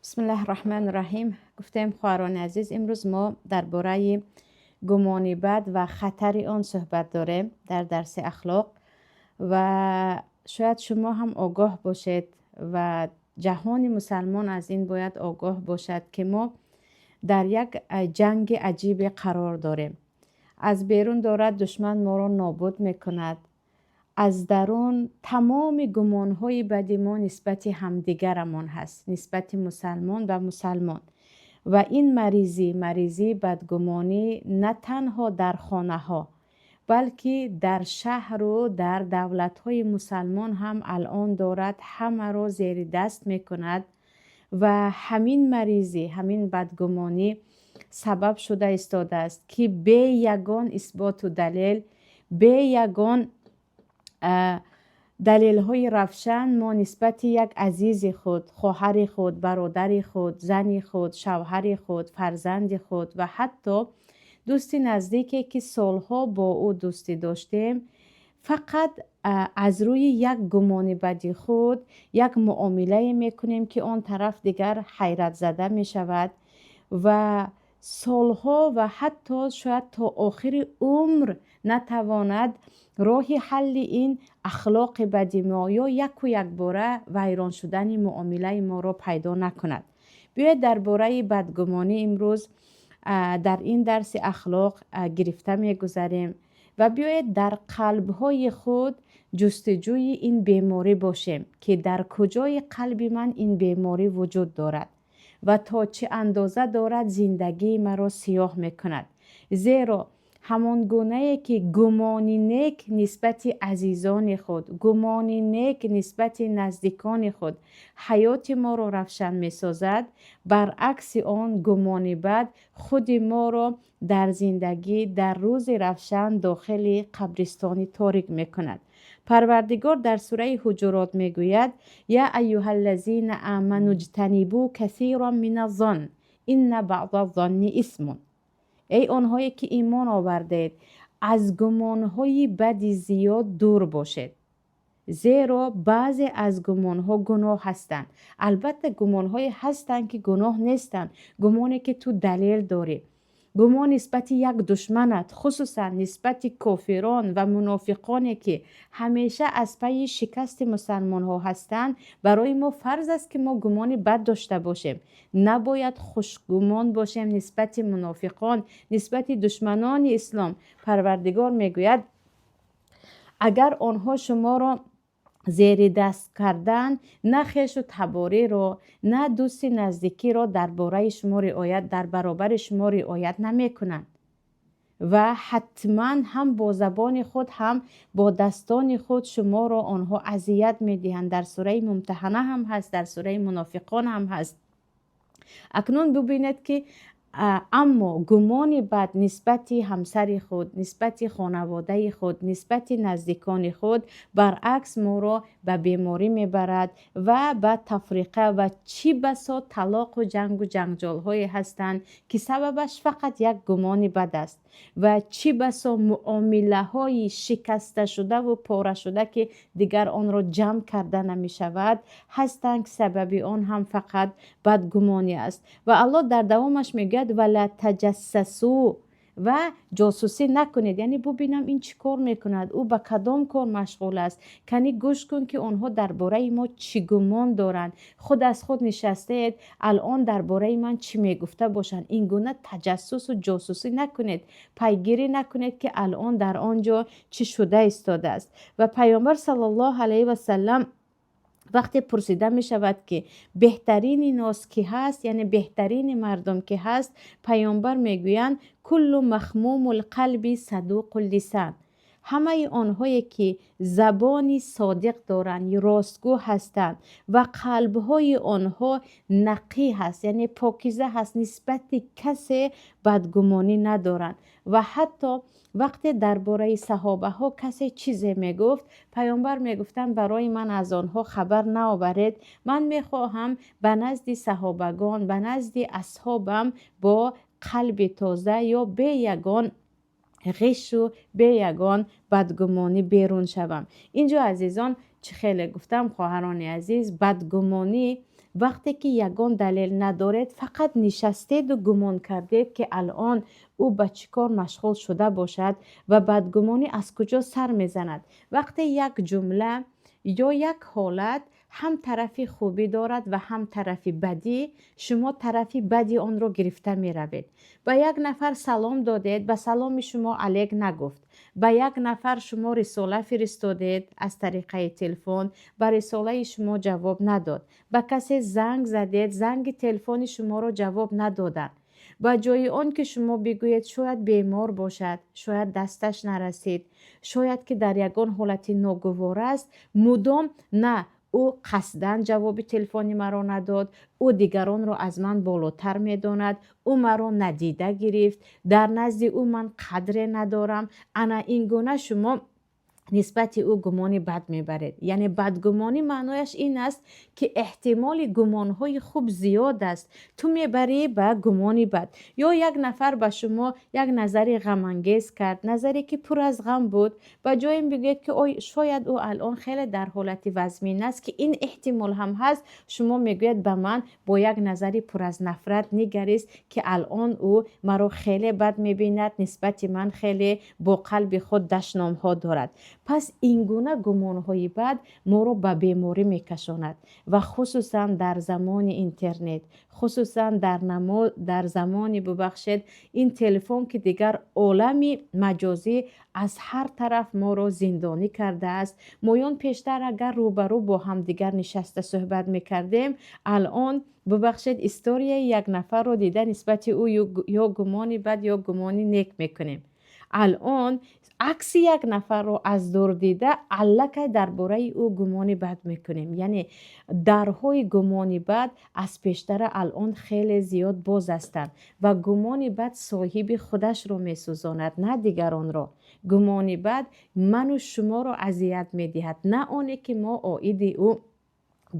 Бисмиллаҳи раҳмани раҳим. Гуфтем, хоҳарони азиз, имрӯз мо дар бораи гумони бад ва хатари он суҳбат дорем дар дарси ахлоқ. Ва шояд шумо ҳам огоҳ бошед ва ҷаҳони мусалмон аз ин бояд огоҳ бошад, ки мо дар як ҷанги аҷибе қарор дорем. Аз берун дорад душман моро нобуд мекунад, аз дарун тамоми гумонҳои бади мо нисбати ҳамдигарамон ҳаст, нисбати мусалмон ба мусалмон. Ва ин маризӣ, маризии бадгумонӣ, на танҳо дар хонаҳо, балки дар шаҳру дар давлатҳои мусалмон ҳам алъон дорад ҳамаро зери даст мекунад. Ва ҳамин маризӣ, ҳамин бадгумонӣ сабаб шуда истодааст, ки бе ягон исботу далел, бе ягон далелҳои равшан мо нисбати як азизи худ, хоҳари худ, бародари худ, зани худ, шавҳари худ, фарзанди худ ва ҳатто дӯсти наздике, ки солҳо бо ӯ дӯстӣ доштем, фақат аз рӯи як гумони бади худ як муомилае мекунем, ки он тараф дигар ҳайратзада мешавад ва солҳо ва ҳатто шояд то охири умр натавонад роҳи ҳалли ин ахлоқи бади мо ё яку якбора вайрон шудани муомилаи моро пайдо накунад. Биёед, дар бораи бадгумонӣ имрӯз дар ин дарси ахлоқ гирифта мегузарем ва биёед, дар қалбҳои худ ҷустуҷӯи ин беморӣ бошем, ки дар куҷои қалби ман ин беморӣ вуҷуд дорад ва то чӣ андоза дорад зиндагии маро сиёҳ мекунад. Зеро ҳамон гунае ки гумони нек нисбати азизони худ, гумони нек нисбати наздикони худ ҳаёти моро равшан месозад, баръакси он гумони бад худи моро дар зиндагӣ дар рӯзи равшан дохили қабристони торик мекунад. Парвардигор дар сураи Ҳуҷурот мегӯяд: «Я аюҳаллазина аману ҷтанибу касиран миназзон инна баъза зонни исмун». Эй онҳое ки имон овардед, аз гумонҳои бади зиёд дур бошед, зеро баъзе аз гумонҳо гуноҳ ҳастанд. Албатта, гумонҳое ҳастанд, ки гуноҳ нестанд. Гумоне ки ту далел дорӣ, гумон нисбати як душманат, хусусан нисбати кофирон ва мунофиқоне, ки ҳамеша аз пайи шикасти мусалмонҳо ҳастанд, барои мо фарз аст, ки мо гумони бад дошта бошем. Набояд хушгумон бошем нисбати мунофиқон, нисбати душманони ислом. Парвардигор мегӯяд: агар онҳо шуморо зери даст кардан, на хешу табориро, на дӯсти наздикиро дар бораи шумо риоят, дар баробари шумо риоят намекунанд ва ҳатман ҳам бо забони худ, ҳам бо дастони худ шуморо онҳо азият медиҳанд. Дар сураи Мумтаҳана ҳам ҳаст, дар сураи Мунофиқон ҳам ҳаст. Акнун бубинед, ки аммо гумони бад нисбати ҳамсари худ, нисбати хонаводаи худ, нисбати наздикони худ, баръакс, моро ба беморӣ мебарад ва ба тафриқа ва чӣ басо талоқу ҷангу ҷанҷолҳое ҳастанд, ки сабабаш фақат як гумони бад аст, ва чӣ басо муомилаҳои шикасташудаву порашуда, ки дигар онро ҷамъ карда намешавад, ҳастанд, ки сабаби он ҳам фақат бадгумонӣ аст. Ва Аллоҳ дар давомаш мегӯяд: «Вала таҷассасу», ва ҷосусӣ накунед, яъне бубинам, ин чӣ кор мекунад, ӯ ба кадом кор машғул аст, кани гӯш кун, ки онҳо дар бораи мо чӣ гумон доранд, худ аз худ нишастаед, алон дар бораи ман чӣ мегуфта бошанд. Ин гуна таҷассусу ҷосусӣ накунед, пайгирӣ накунед, ки алон дар он ҷо чӣ шуда истодааст. Ва Паёмбар саллаллоҳу алайҳи васалам вақте пурсида мешавад, ки беҳтарини нос кӣ ҳаст, яъне беҳтарини мардум кӣ ҳаст, Паёмбар мегӯянд: «Куллу махмумул қалби садуқул лисан». Ҳамаи онҳое ки забони содиқ доранд, ростгӯ ҳастанд ва қалбҳои онҳо нақӣ ҳаст, яъне покиза ҳаст, нисбати касе бадгумонӣ надоранд. Ва ҳатто вақте дар бораи саҳобаҳо касе чизе мегуфт, Паёмбар мегуфтанд: «Барои ман аз онҳо хабар наоваред, ман мехоҳам ба назди саҳобагон, ба назди асҳобам бо қалби тоза ё бе ягон ғишу бе ягон бадгумонӣ берун шавам». Инҷо, азизон, чӣ хеле гуфтам, хоҳарони азиз, бадгумонӣ Вақте ки ягон далел надоред, фақат нишастеду гумон кардед, ки алон ӯ ба чӣ кор машғул шуда бошад. Ва бадгумонӣ аз куҷо сар мезанад? Вақте як ҷумла ё як ҳолат ҳам тарафи хубӣ дорад ва ҳам тарафи бадӣ, шумо тарафи бади онро гирифта меравед. Ба як нафар салом додед, ба саломи шумо алек нагуфт. Ба як нафар шумо рисола фиристодед аз тариқаи телефон, ба рисолаи шумо ҷавоб надод. Ба касе занг задед, занги телефони шуморо ҷавоб надоданд. Ба ҷои он ки шумо бигӯед, шояд бемор бошад, шояд дасташ нарасид, шояд ки дар ягон ҳолати ногувор аст, мудом на, ӯ қасдан ҷавоби телефони маро надод, ӯ дигаронро аз ман болотар медонад, ӯ маро надида гирифт, дар назди ӯ ман қадре надорам. Ана ин гуна шумо нисбати ӯ гумони бад мебаред. Яъне бадгумонӣ маънояш ин аст, ки эҳтимоли гумонҳои хуб зиёд аст, ту мебарӣ ба гумони бад. Ё як нафар ба шумо як назари ғамангез кард, назаре ки пур аз ғам буд, ба ҷои ин бигӯед, ки ой, шояд ӯ алон хеле дар ҳолати вазмин аст, ки ин эҳтимол ҳам ҳаст, шумо мегӯед, ба ман бо як назари пур аз нафрат нигарист, ки алон ӯ маро хеле бад мебинад, нисбати ман хеле бо қалби худ дашномҳо дорад. Пас ин гуна гумонҳои бад моро ба беморӣ мекашонад ва хусусан дар замони интернет, хусусан дар замони, бубахшед, ин телефон, ки дигар олами маҷозӣ аз ҳар тараф моро зиндонӣ кардааст. Моён пештар агар рӯбарӯ бо ҳамдигар нишаста суҳбат мекардем, алон, бубахшед, историяи як нафарро дида нисбати ӯ ё гумони бад, ё гумони нек мекунем. Алон акси як нафарро аз дур дида аллакай дар бораи ӯ гумони бад мекунем. Яъне дарҳои гумони бад аз пештара алон хеле зиёд боз ҳастанд ва гумони бад соҳиби худашро месӯзонад, на дигаронро. Гумони бад ману шуморо азият медиҳад, на оне ки мо оиди ӯ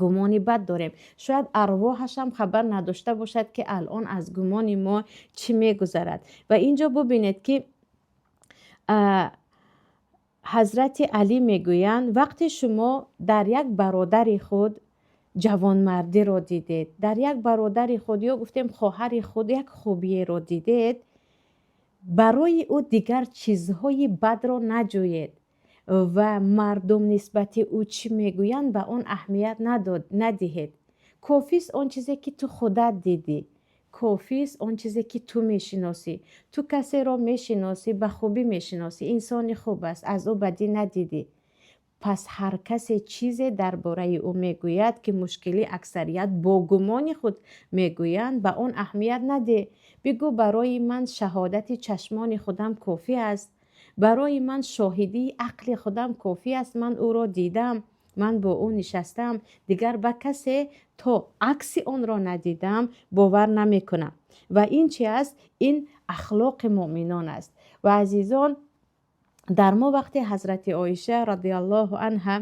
гумони бад дорем. Шояд арвоҳашам хабар надошта бошад, ки алон аз гумони мо чӣ мегузарад. Ва ин ҷо бубинед, ки Ҳазрати Алӣ мегӯянд: вақте шумо дар як бародари худ ҷавонмардиро дидед, дар як бародари худ ё гуфтем хоҳари худ як хубиеро дидед, барои ӯ дигар чизҳои бадро наҷӯед ва мардум нисбати ӯ чӣ мегӯянд, ба он аҳамият надиҳед. Кофист он чизе ки ту худат дидӣ, кофист он чизе ки ту мешиносӣ. Ту касеро мешиносӣ, ба хубӣ мешиносӣ, инсони хуб аст, аз ӯ бадӣ надидӣ. Пас ҳар касе чизе дар бораи ӯ мегӯяд, ки мушкили аксарият бо гумони худ мегӯянд, ба он аҳамият надеҳ. Бигӯ, барои ман шаҳодати чашмони худам кофӣ аст, барои ман шоҳидии ақли худам кофӣ аст. Ман ӯро дидам, ман бо ӯ нишастам, дигар ба касе то акси онро надидам бовар намекунам. Ва ин чи аст? Ин ахлоқи муъминон аст. Ва азизон, дар мо вақте Ҳазрати Оиша радиаллоҳу анҳа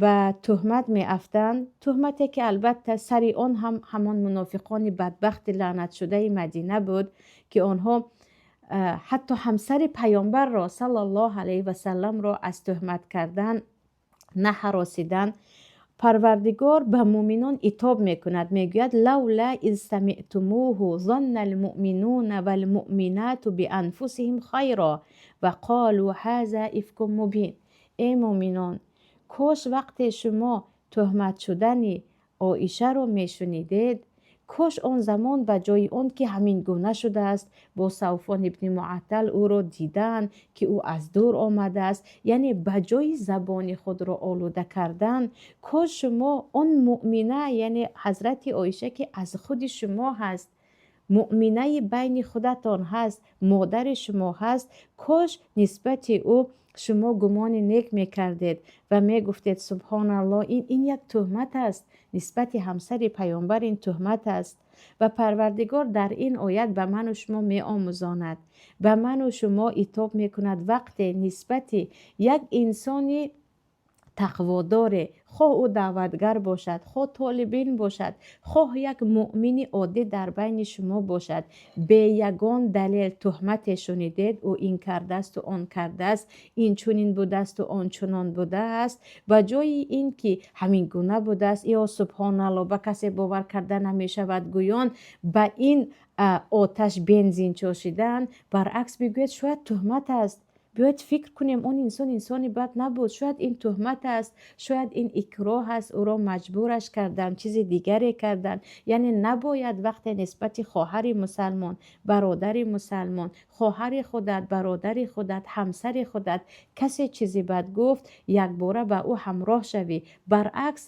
ба туҳмат меафтанд, туҳмате ки албатта сари он ҳам ҳамон мунофиқони бадбахти лаънатшудаи Мадина буд, ки онҳо ҳатто ҳамсари паёмбарро саллаллоҳу алайҳи васалламро аз туҳмат кардан наҳаросиданд. Парвардигор ба муъминон итоб мекунад, мегӯяд: لولا إذ سمعتموه ظن المؤمنون والمؤمنات بأنفسهم خيرا وقالوا هذا إفك مبين. Эй муъминон, кош вақте шумо туҳмат шудани Оишаро мешунидед, кош он замон ба ҷои он ки ҳамин гуна шудааст, бо Савфон ибни Муаттал ӯро дидаанд, ки ӯ аз дур омадааст, яъне ба ҷои забони худро олуда кардан, кош шумо он муъмина, яъне Ҳазрати Оиша, ки аз худи шумо ҳаст, муъминаи байни худатон ҳаст, модари шумо ҳаст, кош нисбати ӯ шумо гумони нек мекардед ва мегуфтед: субҳоналлоҳ, ин як туҳмат аст нисбати ҳамсари паёмбар, ин туҳмат аст. Ва Парвардигор дар ин оят ба ману шумо меомӯзонад, ба ману шумо итоб мекунад: вақте нисбати як инсони тақводоре Хоҳ ӯ даъватгар бошад, хоҳ толибилм бошад, хоҳ як муъмини оддӣ дар байни шумо бошад, бе ягон далел туҳмате шунидед, ӯ ин кардаасту он кардааст, ин чунин будаасту он чунон будааст, ба ҷои ин ки ҳамин гуна будааст ё субҳоналло, ба касе бовар карда намешавад гӯён, ба ин оташ бензин чошидан, баръакс бигӯед: шояд туҳмат аст, биёед фикр кунем, он инсон инсони бад набуд, шояд ин туҳмат аст, шояд ин икроҳ аст, ӯро маҷбураш карданд, чизи дигаре карданд. Яъне набояд вақте нисбати хоҳари мусалмон, бародари мусалмон, хоҳари худат, бародари худат, ҳамсари худат касе чизи бад гуфт, якбора ба ӯ ҳамроҳ шавӣ. Баръакс,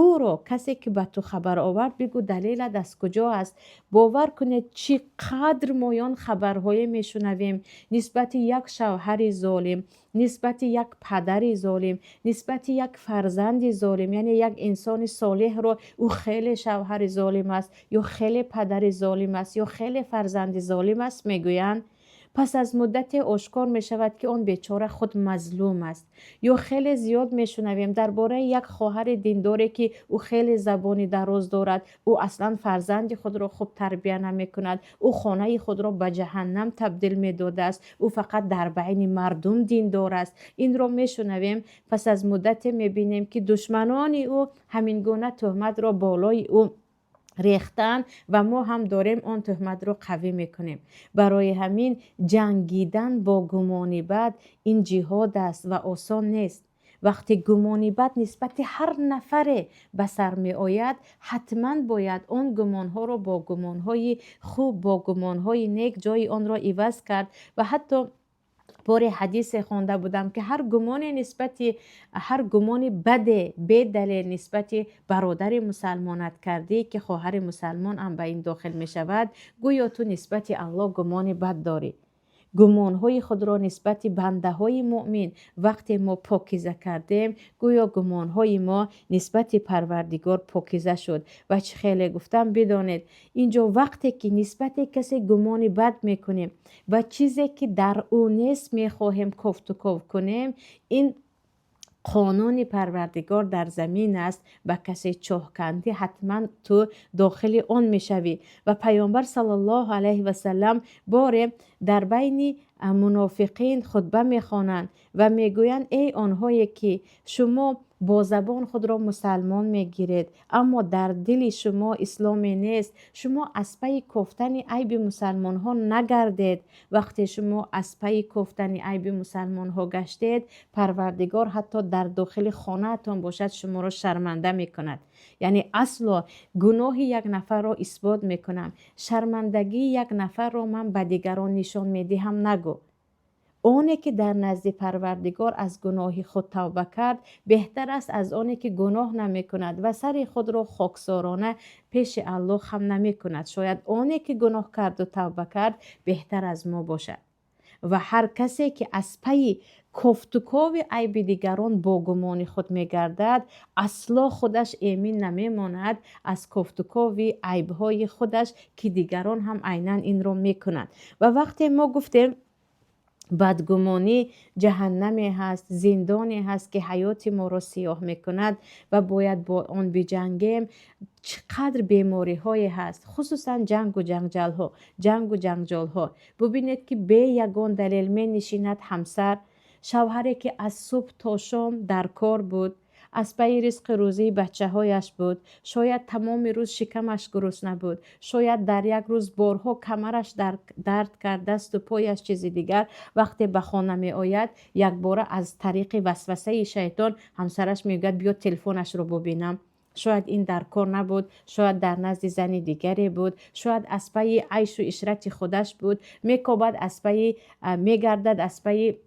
ӯро, касе ки ба ту хабар овард, бигӯ: далелат аз куҷо аст? Бовар кунед, чӣ қадр моён хабарҳое мешунавем нисбати як шавҳари золим, нисбати як падари золим, нисбати як фарзанди золим. Яъне як инсони солеҳро ӯ хеле шавҳари золим аст ё хеле падари золим аст ё хеле фарзанди золим аст мегӯянд. Пас аз муддате ошкор мешавад, ки он бечора худ мазлум аст. Ё хеле зиёд мешунавем дар бораи як хоҳари диндоре, ки ӯ хеле забони дароз дорад, ӯ аслан фарзанди худро хуб тарбия намекунад, ӯ хонаи худро ба ҷаҳаннам табдил медодааст, ӯ фақат дар байни мардум диндор аст. Инро мешунавем. Пас аз муддате мебинем, ки душманони ӯ ҳамин гуна туҳматро болои ӯ рехтан ва мо ҳам дорем он туҳматро қавӣ мекунем. Барои ҳамин ҷангидан бо гумони бад ин ҷиҳод аст ва осон нест. Вақте гумони бад нисбати ҳар нафаре ба сар меояд, ҳатман бояд он гумонҳоро бо гумонҳои хуб, бо гумонҳои нек ҷои онро иваз кард. Ва ҳатто боре ҳадисе хонда будам, ки ҳар гумоне нисбати, ҳар гумони баде бедалел нисбати бародари мусалмонат кардӣ, ки хоҳари мусалмон ҳам ба ин дохил мешавад, гӯё ту нисбати Аллоҳ гумони бад дорӣ. Гумонҳои худро нисбати бандаҳои муъмин вақте мо покиза кардем, гӯё гумонҳои мо нисбати Парвардигор покиза шуд. Ва чӣ хеле гуфтам, бидонед, инҷо вақте ки нисбати касе гумони бад мекунем ва чизе ки дар ӯ нест мехоҳем кофтуков кунем, ин қонуни Парвардигор дар замин аст: ба касе чоҳ кандӣ, ҳатман ту дохили он мешавӣ. Ва Паёмбар саллаллоҳу алайҳи васалам боре дар байни мунофиқин хутба мехонанд ва мегӯянд: эй онҳое ки шумо бо забон худро мусалмон мегиред, аммо дар дили шумо исломе нест, шумо аз пайи кофтани айби мусалмонҳо нагардед. Вақте шумо аз пайи кофтани айби мусалмонҳо гаштед, Парвардигор ҳатто дар дохили хонаатон бошад, шуморо шарманда мекунад. Яъне асло гуноҳи як нафарро исбот мекунам, шармандагии як нафарро ман ба дигарон нишон медиҳам нагӯ. Оне ки дар назди Парвардигор аз гуноҳи худ тавба кард, беҳтар аст аз оне ки гуноҳ намекунад ва сари худро хоксорона пеши Аллоҳ хам намекунад. Шояд оне ки гуноҳ карду тавба кард, беҳтар аз мо бошад. Ва ҳар касе ки аз пайи кофтукови айби дигарон бо гумони худ мегардад, асло худаш эмин намемонад аз кофтукови айбҳои худаш, ки дигарон ҳам айнан инро мекунанд. Ва вақте мо гуфтем, бадгумонӣ ҷаҳаннаме ҳаст, зиндоне ҳаст, ки ҳаёти моро сиёҳ мекунад ва бояд бо он биҷангем. Чӣ қадр бемориҳое ҳаст, хусусан ҷангу ҷанҷолҳо. Бубинед, ки бе ягон далел менишинад ҳамсар, шавҳаре ки аз субҳ то шом дар кор буд, аз пайи ризқи рӯзии бачаҳояш буд, шояд тамоми рӯз шикамаш гурусна буд, шояд дар як рӯз борҳо камараш дард кард, дасту пояш, чизи дигар. Вақте ба хона меояд, якбора аз тариқи васвасаи шайтон ҳамсараш мегӯяд: биё, телефонашро бубинам. Шояд ин дар кор набуд, шояд дар назди зани дигаре буд, шояд аз пайи айшу ишрати худаш буд. Мекобад, аз пайи мегардад, аз пайи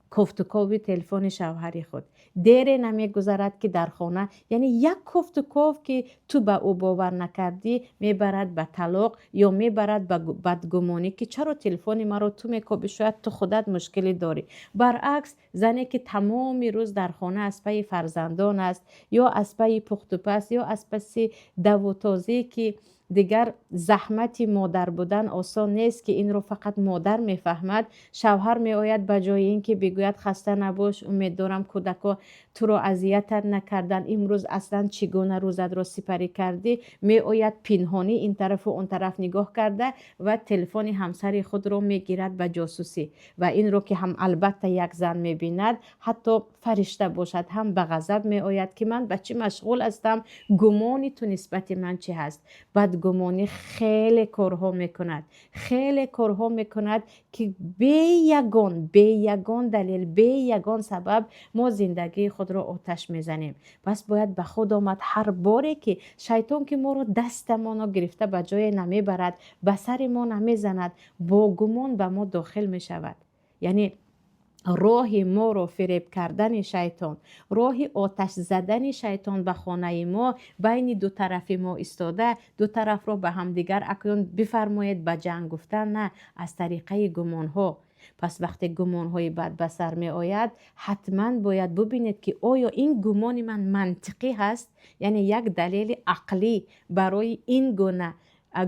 кофтукови телефони шавҳари худ. Дере намегузарад, ки дар хона, яъне як кофтуков ки ту ба ӯ бовар накардӣ, мебарад ба талоқ ё мебарад ба бадгумонӣ, ки чаро телефони маро ту мекобӣ, шояд ту худат мушкилӣ дорӣ. Баръакс, зане ки тамоми рӯз дар хона аз пайи фарзандон аст ё аз пайи пухтупаз ё аз паси давутозӣ, ки Дигар заҳмати модар будан осон нест, ки инро фақат модар мефаҳмад. Шавҳар меояд, ба ҷои ин ки бигӯяд: «Хаста набош, умед дорам, кӯдако туро азиятат накардан, имрӯз аслан чӣ гуна рӯзатро сипарӣ кардӣ?» меояд, пинҳонӣ ин тарафу он тараф нигоҳ карда ва телефони ҳамсари худро мегирад ба ҷосусӣ. Ва инро ки ҳам албатта як зан мебинад, ҳатто фаришта бошад ҳам, ба ғазаб меояд, ки ман ба чӣ машғул ҳастам, гумони ту нисбати ман чӣ ҳаст? Бадгумонӣ хеле корҳо мекунад, хеле корҳо мекунад, ки бе ягон далел, бе ягон сабаб мо зиндагии худро оташ мезанем. Пас бояд ба худ омад. Ҳар боре ки шайтон, ки моро дастамонро гирифта ба ҷое намебарад, ба сари мо намезанад, бо гумон ба мо дохил мешавад. Яъне роҳи моро фиреб кардани шайтон, роҳи оташ задани шайтон ба хонаи мо, байни ду тарафи мо истода, ду тарафро ба ҳамдигар акнун бифармоед, ба ҷанг гуфтан, на аз тариқаи гумонҳо. Пас вақте гумонҳои бад ба сар меояд, ҳатман бояд бубинед, ки оё ин гумони ман мантиқӣ ҳаст, яъне як далели ақлӣ барои ин гуна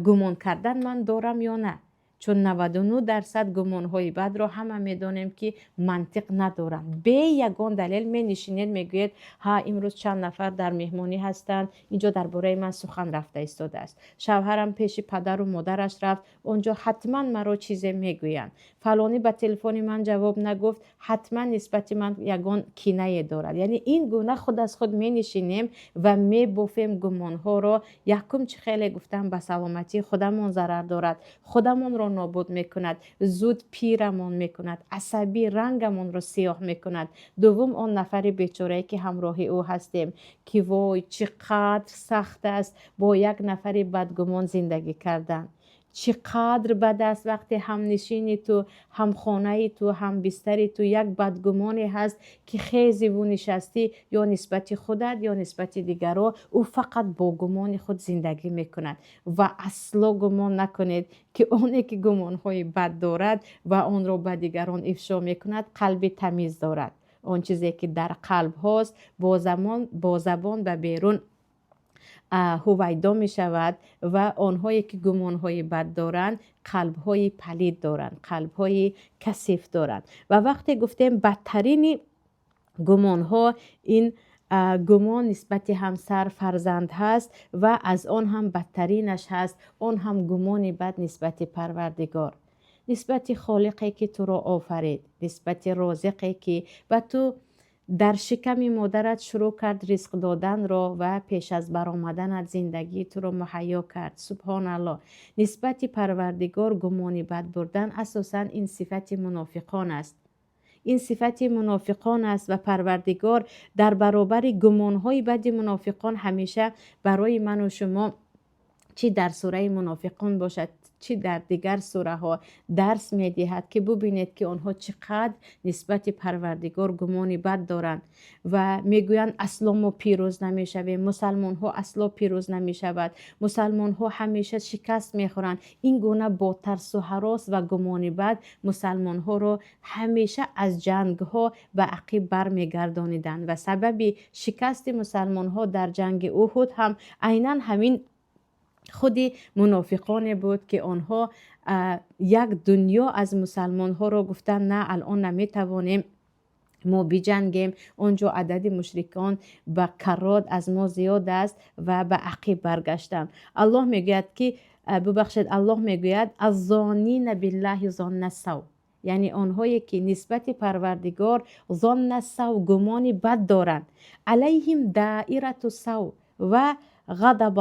гумон кардан ман дорам ё на. Чун 99% гумонҳои бадро ҳама медонем, ки мантиқ надоранд. Бе ягон далел менишинед, мегӯед: «Ҳа, имрӯз чанд нафар дар меҳмонӣ ҳастанд, инҷо дар бораи ман сухан рафта истодааст. Шавҳарам пеши падару модараш рафт, он ҷо ҳатман маро чизе мегӯянд. Фалонӣ ба телефони ман ҷавоб нагуфт, ҳатман нисбати ман ягон кинае дорад». Яъне ин гуна худ аз худ менишинем ва мебофем гумонҳоро. Якум, чӣ хеле гуфтам, ба саломатии худамон зарар дорад, худамонро нобуд мекунад, зуд пирамон мекунад, асабӣ, рангамонро сиёҳ мекунад. Дуввум, он нафари бечорае, ки ҳамроҳи ӯ ҳастем, ки вой, чӣ қадр сахт аст бо як нафари бадгумон зиндагӣ кардан. Чӣ қадр бад аст, вақте ҳамнишини ту, ҳамхонаи ту, ҳамбистари ту як бадгумоне ҳаст, ки хезиву нишастӣ ё нисбати худат, ё нисбати дигаро ӯ фақат бо гумони худ зиндагӣ мекунад. Ва асло гумон накунед, ки оне ки гумонҳои бад дорад ва онро ба дигарон ифшо мекунад, қалби тамиз дорад. Он чизе ки дар қалбҳост, бо забон ба берун ҳувайдо мешавад. Ва онҳое ки гумонҳои бад доранд, қалбҳои палид доранд, қалбҳои касиф доранд. Ва вақте гуфтем, бадтарини гумонҳо ин гумон нисбати ҳамсар, фарзанд ҳаст ва аз он ҳам бадтаринаш ҳаст, он ҳам гумони бад нисбати Парвардигор, нисбати Холиқе ки туро офарид, нисбати Розиқе ки ба ту дар шиками модарат шурӯъ кард ризқ доданро ва пеш аз баромаданат зиндагии туро муҳайё кард. Субҳоналло! Нисбати Парвардигор гумони бад бурдан асосан ин сифати мунофиқон аст, ин сифати мунофиқон аст. Ва Парвардигор дар баробари гумонҳои бади мунофиқон ҳамеша барои ману шумо, чӣ дар сураи Мунофиқон бошад, чӣ дар дигар сураҳо, дарс медиҳад, ки бубинед, ки онҳо чӣ қадр нисбати Парвардигор гумони бад доранд ва мегӯянд: «Асло мо пирӯз намешавем, мусалмонҳо асло пирӯз намешавад, мусалмонҳо ҳамеша шикаст мехӯранд». Ин гуна бо тарсу ҳарос ва гумони бад мусалмонҳоро ҳамеша аз ҷангҳо ба ақиб бармегардониданд. Ва сабаби шикасти мусалмонҳо дар ҷанги Уҳуд ҳам айнан ҳамин худи мунофиқоне буд, ки онҳо як дунё аз мусалмонҳоро гуфтанд: «На, алон наметавонем мо биҷангем, он ҷо адади мушрикон ба каррот аз мо зиёд аст», ва ба ақиб баргаштанд. Аллоҳ мегӯяд, ки, бубахшед, Аллоҳ мегӯяд: الظانين بالله ظن السوء, яъне онҳое ки нисбати Парвардигор ظن السوء, гумони бад доранд. عليهم دائرة السوء وغضب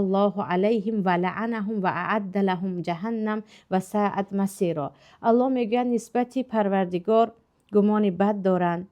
الله عليهم ولعنهم وأعد لهم جهنم وساءت مصيرا. Аллоҳ мегӯяд, нисбати Парвардигор гумони бад доранд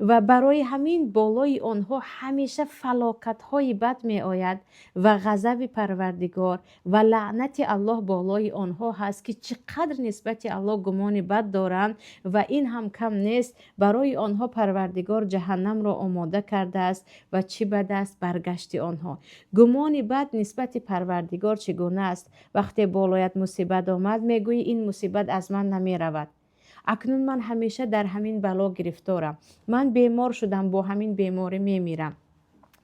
ва барои ҳамин болои онҳо ҳамеша фалокатҳои бад меояд ва ғазаби Парвардигор ва лаънати Аллоҳ болои онҳо ҳаст, ки чӣ қадр нисбати Аллоҳ гумони бад доранд. Ва ин ҳам кам нест, барои онҳо Парвардигор ҷаҳаннамро омода кардааст ва чӣ бад аст баргашти онҳо. Гумони бад нисбати Парвардигор чӣ гуна аст? Вақте болоят мусибат омад, мегӯӣ: «Ин мусибат аз ман намеравад, акнун ман ҳамеша дар ҳамин бало гирифторам, ман бемор шудам, бо ҳамин беморӣ мемирам».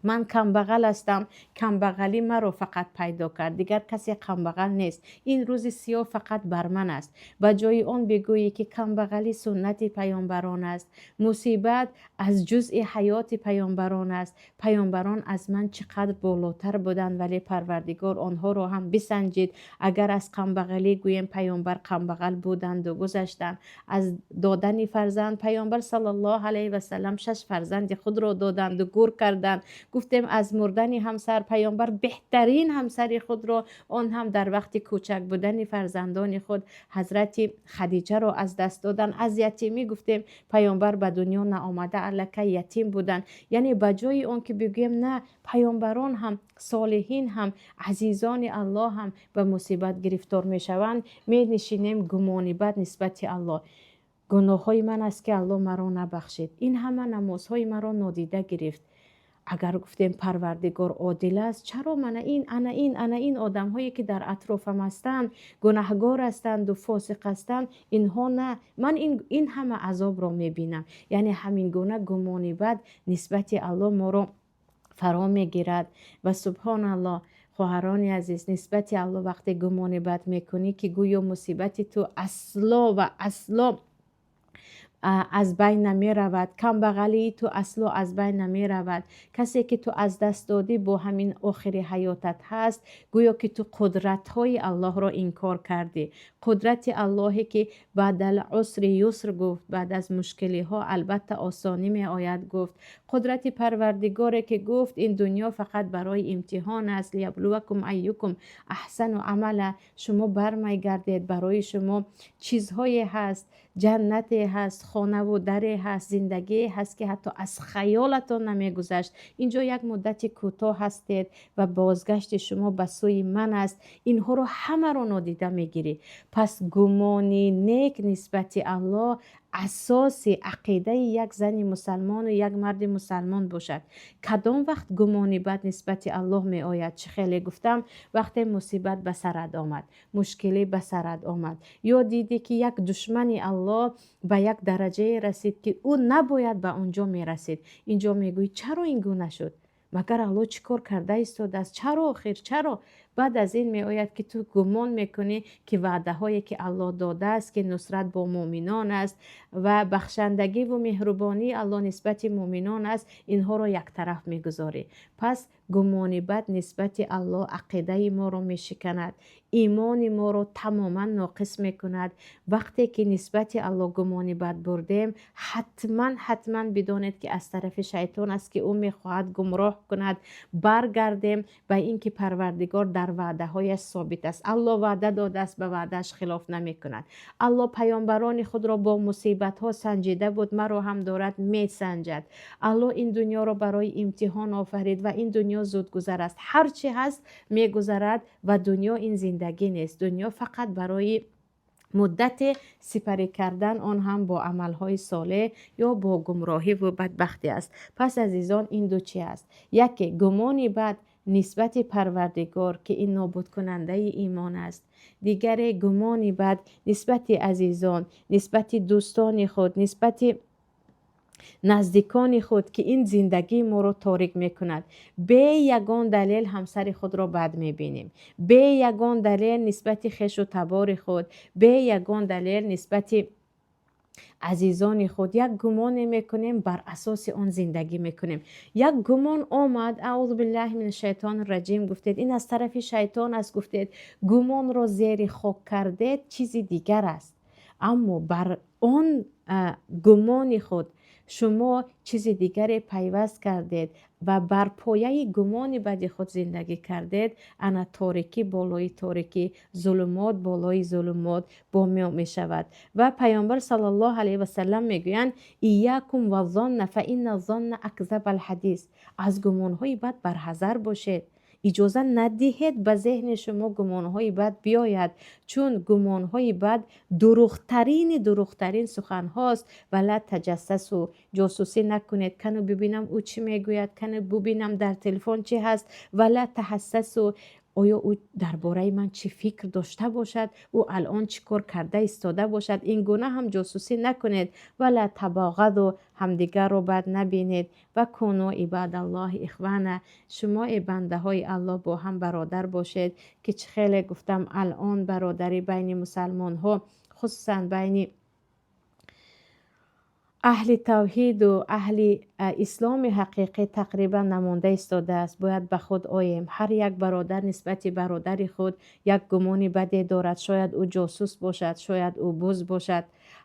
Ман камбағал ҳастам, камбағалӣ маро фақат пайдо кард, дигар касе камбағал нест, ин рӯзи сиёҳ фақат бар ман аст. Ба ҷои он бигӯӣ, ки камбағалӣ суннати паёмбарон аст, мусибат аз ҷузъи ҳаёти паёмбарон аст, паёмбарон аз ман чӣ қадр болотар буданд, вале Парвардигор онҳоро ҳам бисанҷид. Агар аз камбағалӣ гӯем, паёмбар камбағал буданду гузаштанд. Аз додани фарзанд, паёмбар саллаллоҳу алайҳи васаллам шаш фарзанди худро доданду гур карданд. Гуфтем, аз мурдани ҳамсар, паёмбар беҳтарин ҳамсари худро, он ҳам дар вақти кӯчак будани фарзандони худ, ҳазрати Хадиҷаро аз даст доданд. Аз ятимӣ гуфтем, паёмбар ба дунё наомада аллакай ятим буданд. Яъне ба ҷои он ки бигӯем, на, паёмбарон ҳам, солиҳин ҳам, азизони Аллоҳ ҳам ба мусибат гирифтор мешаванд, менишинем гумони бад нисбати Аллоҳ. Гуноҳҳои ман аст, ки Аллоҳ маро набахшид, ин ҳама намозҳои маро нодида гирифт. Агар гуфтем, Парвардигор одил аст, чаро мана ин, ана ин, ана ин одамҳое, ки дар атрофам ҳастанд, гунаҳгор ҳастанду фосиқ ҳастанд, инҳо на, ман ин ҳама азобро мебинам? Яъне ҳамин гуна гумони бад нисбати Аллоҳ моро фаро мегирад. Ва субҳоналлоҳ, хоҳарони азиз, нисбати Аллоҳ вақте гумони бад мекунӣ, ки гӯё мусибати ту асло ва асло аз байн намеравад, камбағалии ту асло аз байн намеравад, касе ки ту аз даст додӣ, бо ҳамин охири ҳаётат ҳаст, гӯё ки ту қудратҳои Аллоҳро инкор кардӣ. Қудрати Аллоҳе, ки بعد العسر يسرا гуфт, баъд аз мушкилиҳо албатта осонӣ меояд гуфт. Қудрати Парвардигоре, ки гуфт, ин дунё фақат барои имтиҳон аст, ليبلوكم أيكم أحسن عملا. Шумо бармегардед, барои шумо чизҳое ҳаст, ҷаннате ҳаст, хонаву даре ҳаст, зиндагие ҳаст, ки ҳатто аз хаёлатон намегузашт. Инҷо як муддати кӯтоҳ ҳастед ва бозгашти шумо ба сӯи ман аст. Инҳоро ҳамаро нодида мегирӣ. Пас гумони нек нисбати Аллоҳ асоси ақидаи як зани мусалмону як марди мусалмон бошад. Кадом вақт гумони бад нисбати Аллоҳ меояд? Чӣ хеле гуфтам, вақте мусибат ба сарат омад, мушкилӣ ба сарат омад ё дидӣ, ки як душмани Аллоҳ ба як дараҷае расид, ки ӯ набояд ба он ҷо мерасид. Инҷо мегӯӣ, чаро ин гуна шуд? Магар Аллоҳ чӣ кор карда истодааст? Чаро охир, чаро? Баъд аз ин меояд, ки ту гумон мекунӣ, ки ваъдаҳое, ки Аллоҳ додааст, ки нусрат бо муъминон аст ва бахшандагиву меҳрубонии Аллоҳ нисбати муъминон аст, инҳоро яктараф мегузорӣ. Пас гумони бад нисбати Аллоҳ ақидаи моро мешиканад, имони моро тамоман ноқис мекунад. Вақте ки нисбати Аллоҳ гумони бад бурдем, ҳатман, ҳатман бидонед, ки аз тарафи шайтон аст, ки ӯ мехоҳад гумроҳ кунад. Баргардем ба ин ки Парвардигор дар ваъдаҳояш собит аст. Аллоҳ ваъда додааст, ба ваъдааш хилоф намекунад. Аллоҳ паёмбарони худро бо мусибатҳо санҷида буд, маро ҳам дорад месанҷад. Аллоҳ ин дунёро барои имтиҳон офарид ва ин дунё зудгузар аст, ҳар чӣ ҳаст, мегузарад ва дунё ин зиндагӣ нест. Дунё фақат барои муддате сипарӣ кардан, он ҳам бо амалҳои солеҳ ё бо гумроҳиву бадбахтӣ аст. Пас, азизон, ин ду чи аст? Яке, гумони бад нисбати Парвардигор, ки ин нобудкунандаи имон аст. Дигаре, гумони бад нисбати азизон, нисбати дӯстони худ, нисбати наздикони худ, ки ин зиндагии моро торик мекунад. Бе ягон далел ҳамсари худро бад мебинем, бе ягон далел нисбати хешу табори худ, бе ягон далел нисбати азизони худ як гумоне мекунем, бар асоси он зиндагӣ мекунем. Як гумон омад, أعوذ بالله من الشيطان الرجيم гуфтед, ин аз тарафи шайтон аст гуфтед, гумонро зери хок кардед, чизи дигар аст. Аммо бар он гумони худ шумо чизи дигаре пайваст кардед ва бар пояи гумони бади худ зиндагӣ кардед, ана торикӣ болои торикӣ, зулумот болои зулумот бо мешавад. Ва паёмбар саллаллоҳу алайҳи васаллам мегӯянд: إياكم والظن فإن الظن أكذب الحديث. Аз гумонҳои бад барҳазар бошед, иҷоза надиҳед ба зеҳни шумо гумонҳои бад биёяд, чун гумонҳои бад дуруғтарини дуруғтарин суханҳост. ولا تجسسوا, ҷосусӣ накунед, кану бибинам, ӯ чӣ мегӯяд, кану бубинам, дар телефон чӣ ҳаст. ولا تحسسوا. Оё ӯ дар бораи ман чӣ фикр дошта бошад? Ӯ алон чӣ кор карда истода бошад? Ин гуна ҳам ҷосусӣ накунед. ولا تباغضوا, ҳамдигарро бад набинед. وكونوا عباد الله إخوانا, шумо, э бандаҳои Аллоҳ, бо ҳам бародар бошед, ки чӣ хеле гуфтам, алон бародарӣ байни мусалмонҳо, хусусан байни аҳли тавҳиду аҳли исломи ҳақиқӣ, тақрибан намонда истодааст. Бояд ба худ оем. Ҳар як бародар нисбати бародари худ як гумони баде дорад: шояд ӯ ҷосус бошад, шояд ӯ буз бошад.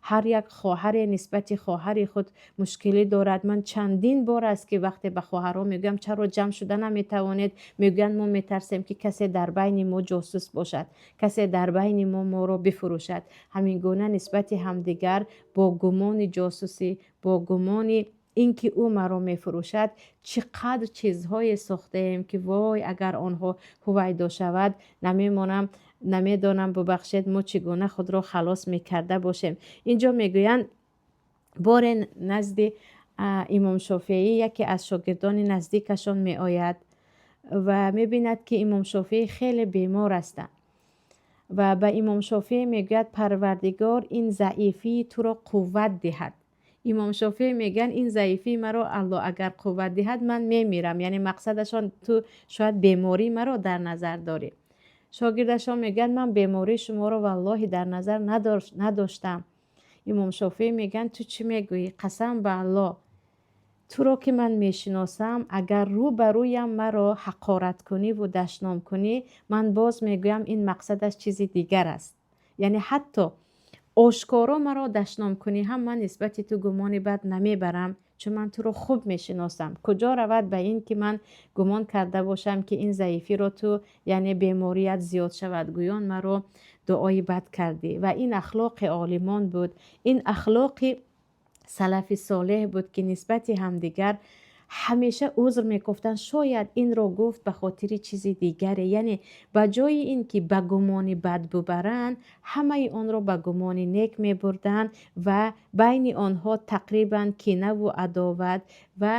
Ҳар як хоҳаре нисбати хоҳари худ мушкилӣ дорад. Ман чандин бор аст, ки вақте ба хоҳарҳо мегӯям, чаро ҷамъ шуда наметавонед, мегӯянд, мо метарсем, ки касе дар байни мо ҷосус бошад, касе дар байни мо моро бифурӯшад. Ҳамин гуна нисбати ҳамдигар бо гумони ҷосусӣ, бо гумони ин ки ӯ маро мефурӯшад, чӣ қадр чизҳое сохтаем, ки вой, агар онҳо ҳувайдо шавад, намемонам, намедонам, бубахшед, мо чӣ гуна худро халос мекарда бошем. Инҷо мегӯянд, боре назди Имом Шофеӣ яке аз шогирдони наздикашон меояд ва мебинад, ки Имом Шофеӣ хеле бемор ҳастанд, ва ба Имом Шофеӣ мегӯяд: «Парвардигор ин заифии туро қувват диҳад». Имом Шофеӣ мегӯянд: «Ин заифии маро Аллоҳ агар қувват диҳад, ман мемирам». Яъне мақсадашон, ту шояд бемории маро дар назар дорӣ. Шогирдашон мегӯянд: «Ман бемории шуморо валлоҳи дар назар надоштам». Имом Шофеӣ мегӯянд: «Ту чӣ мегӯӣ? Қасам ба Аллоҳ, туро ки ман мешиносам, агар рӯ ба рӯям маро ҳақорат куниву дашном кунӣ, ман боз мегӯям, ин мақсадаш чизи дигар аст». Яъне ҳатто ошкоро маро дашном кунӣ ҳам, ман нисбати ту гумони бад намебарам, чун ман туро хуб мешиносам. Куҷо равад ба ин ки ман гумон карда бошам, ки ин заифиро ту, яъне беморият зиёд шавад, гӯён маро дуои бад кардӣ. Ва ин ахлоқи олимон буд, ин ахлоқи салафи солеҳ буд, ки нисбати ҳамдигар ҳамеша узр мекофтанд: шояд инро гуфт ба хотири чизи дигаре. Яъне ба ҷои ин ки ба гумони бад бубаранд, ҳамаи онро ба гумони нек мебурданд ва байни онҳо тақрибан кинаву адоват ва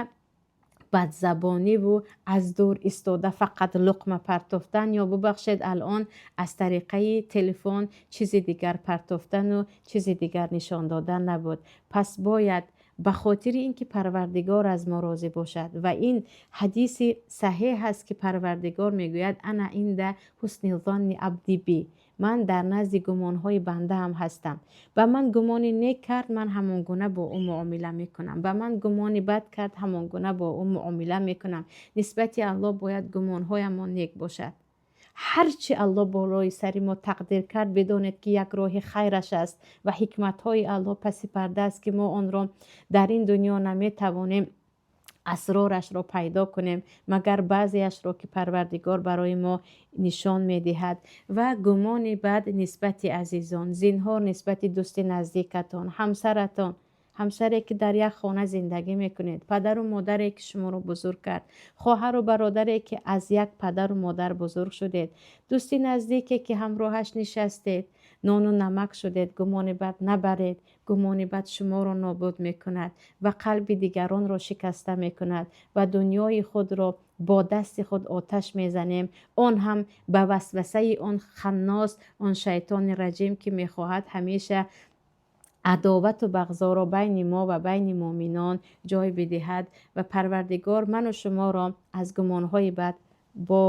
бадзабониву аз дур истода фақат луқма партофтан ё, бубахшед, алон аз тариқаи телефон чизи дигар партофтану чизи дигар нишон додан набуд. Пас бояд ба хотири ин ки Парвардигор аз мо розӣ бошад, ва ин ҳадиси саҳеҳ аст, ки Парвардигор мегӯяд: أنا عند حسن ظن عبدي بي, ман дар назди гумонҳои бандаам ҳастам. Ба ман гумони нек кард, ман ҳамон гуна бо ӯ муомила мекунам, ба ман гумони бад кард, ҳамон гуна бо ӯ муомила мекунам. Нисбати Аллоҳ бояд гумонҳоямон нек бошад. Ҳар чи Аллоҳ болои сари мо тақдир кард, бидонед, ки як роҳи хайраш аст ва ҳикматҳои Аллоҳ паси парда аст, ки мо онро дар ин дунё наметавонем асрорашро пайдо кунем, магар баъзеашро, ки Парвардигор барои мо нишон медиҳад. Ва гумони бад нисбати азизон, зинҳор нисбати дӯсти наздикатон, ҳамсаратон, ҳамсаре ки дар як хона зиндагӣ мекунед, падару модаре ки шуморо бузург кард, хоҳару бародаре ки аз як падару модар бузург шудед, дӯсти наздике ки ҳамроҳаш нишастед, нону намак шудед, гумони бад набаред. Гумони бад шуморо нобуд мекунад ва қалби дигаронро шикаста мекунад ва дунёи худро бо дасти худ оташ мезанем, он ҳам ба васвасаи он ханнос, он шайтони раҷим, ки мехоҳад ҳамеша адовату бағзоро байни мо ва байни муъминон ҷой бидиҳад. Ва Парвардигор ману шуморо аз гумонҳои бад бо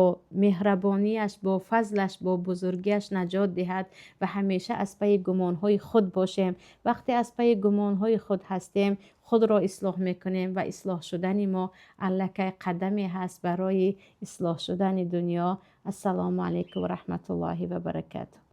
меҳрабонияш, бо фазлаш, бо бузургиаш наҷот диҳад ва ҳамеша аз пайи гумонҳои худ бошем. Вақте аз пайи гумонҳои худ ҳастем, худро ислоҳ мекунем ва ислоҳ шудани мо аллакай қадаме ҳаст барои ислоҳ шудани дунё. Ассалому алайкум ва раҳматуллоҳи ва баракатуҳ.